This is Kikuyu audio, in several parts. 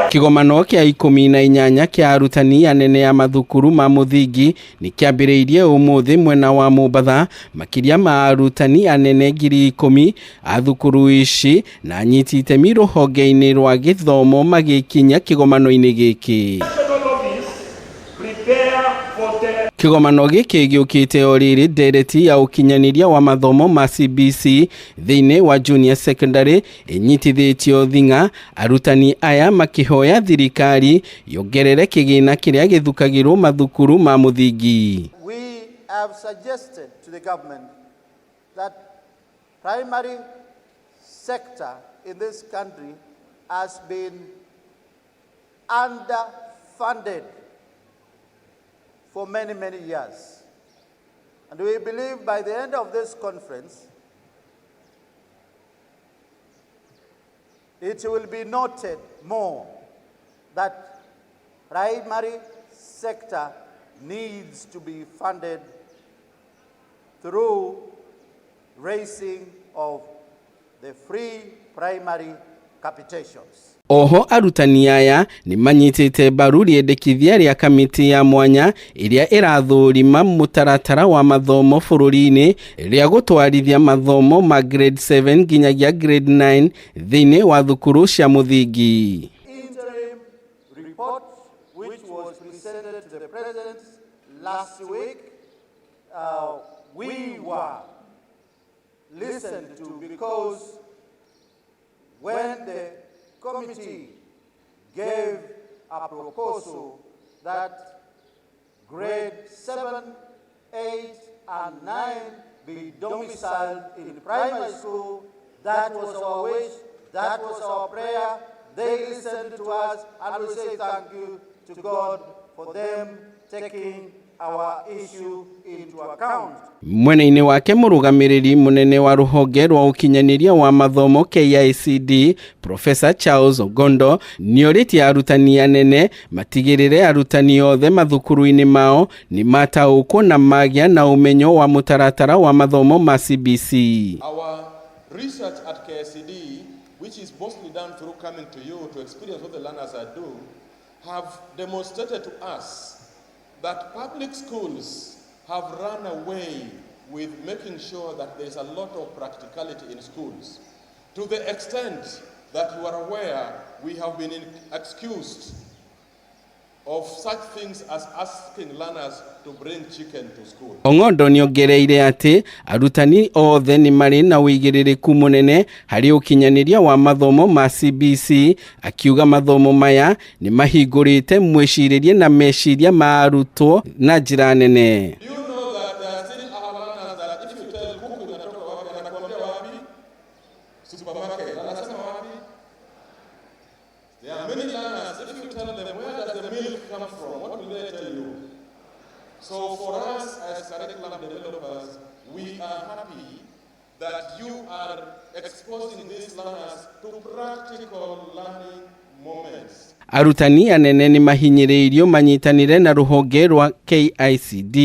Kĩgomano kĩa 18 kĩa arutani anene a mathukuru ma mũthingi nĩ kĩambĩrĩirie ũmũthĩ mwena wa Mombatha. Makĩria ma arutani anene 10,000 a thukuru ici na anyiti itemi rũhonge-inĩ rwa gĩthomo magĩkinya kĩgomano-inĩ gĩkĩ. Kĩgomano gĩkĩ gĩũkĩte o rĩrĩ ndereti ya ũkinyanĩria wa mathomo ma CBC thĩinĩ wa junior secondary ĩnyitithĩtio thing'a, arutani aya makĩhoya thirikari yongerere kĩgĩna kĩrĩa gĩthukagĩrwo mathukuru ma mũthingi. We have suggested to the government that primary sector in this country has been underfunded for many, many years. And we believe by the end of this conference, it will be noted more that primary sector needs to be funded through raising of the free primary capitations. Oho arutani aya nĩ manyitĩte mbaru rĩendekithia rĩa kamĩtĩ ya mwanya ĩrĩa ĩrathũrima mũtaratara wa mathomo bũrũri-inĩ rĩa gũtwarithia mathomo ma grade 7 nginyagia grade 9 thĩinĩ wa thukuru cia mũthingi. Interim report which was presented to the president last week, we were listened to because when the committee gave a proposal that grade 7, 8, and 9 be domiciled in primary school, that was our wish, that was our prayer. They listened to us, and we say thank you to God for them taking our issue into account. Mwena-inĩ wake mũrũgamĩrĩri mũnene wa rũhonge rwa ũkinyanĩria wa mathomo KICD Professor Charles Ogondo nĩorĩtie arutani anene matigĩrĩre arutani othe mathukuru-inĩ mao nĩ mataũkwo na magĩa na ũmenyo wa mũtaratara wa mathomo ma CBC. Our research at KICD, which is mostly done through coming to you to experience what the learners are doing, have demonstrated to us that public schools have run away with making sure that there is a lot of practicality in schools, to the extent that you are aware we have been excused of such things as asking learners to bring chicken to school. Ong'ondo nĩongereire atĩ arutani othe nĩ marĩ na ũigĩrĩrĩku mũnene harĩ ũkinyanĩria wa mathomo ma CBC, akiuga mathomo maya nĩ mahingũrĩte mwĩcirĩrie na meciria ma arutwo na njĩra nene. Do you know that there are still our learners that if you tell kuku inatoka wapi, anakuambia wapi? Supermarket. Anasema wapi? There are many learners, if you tell them where does the milk come from, what will they tell you? So for us as curriculum developers, we are happy that you are exposing these learners to practical learning moments. Arutani anene nĩ mahinyĩrĩirio manyitanĩre na rũhonge rwa KICD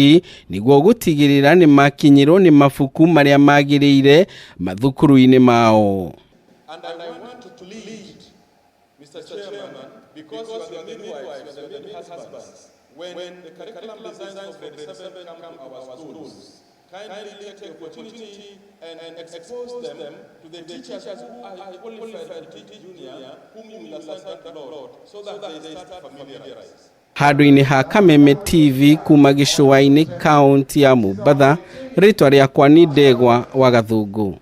nĩguo gũtigĩrĩra nĩ makinyĩrwo nĩ mabuku marĩa magĩrĩire mathukuru-inĩ mao. And I want to plead, Mr. Chairman, because you are the midwives, you are the midhusbands, when the curriculum designs for grade 7 come to our schools, kindly take the opportunity and expose them to the teachers who are qualified to teach junior, whom you will assign that lot, so that they start familiarized. Handũ-inĩ ha Kameme TV kuma gĩcũa-inĩ kaunti ya Mombatha, rĩtwa rĩakwa nĩ Ndegwa wa Gathũngũ.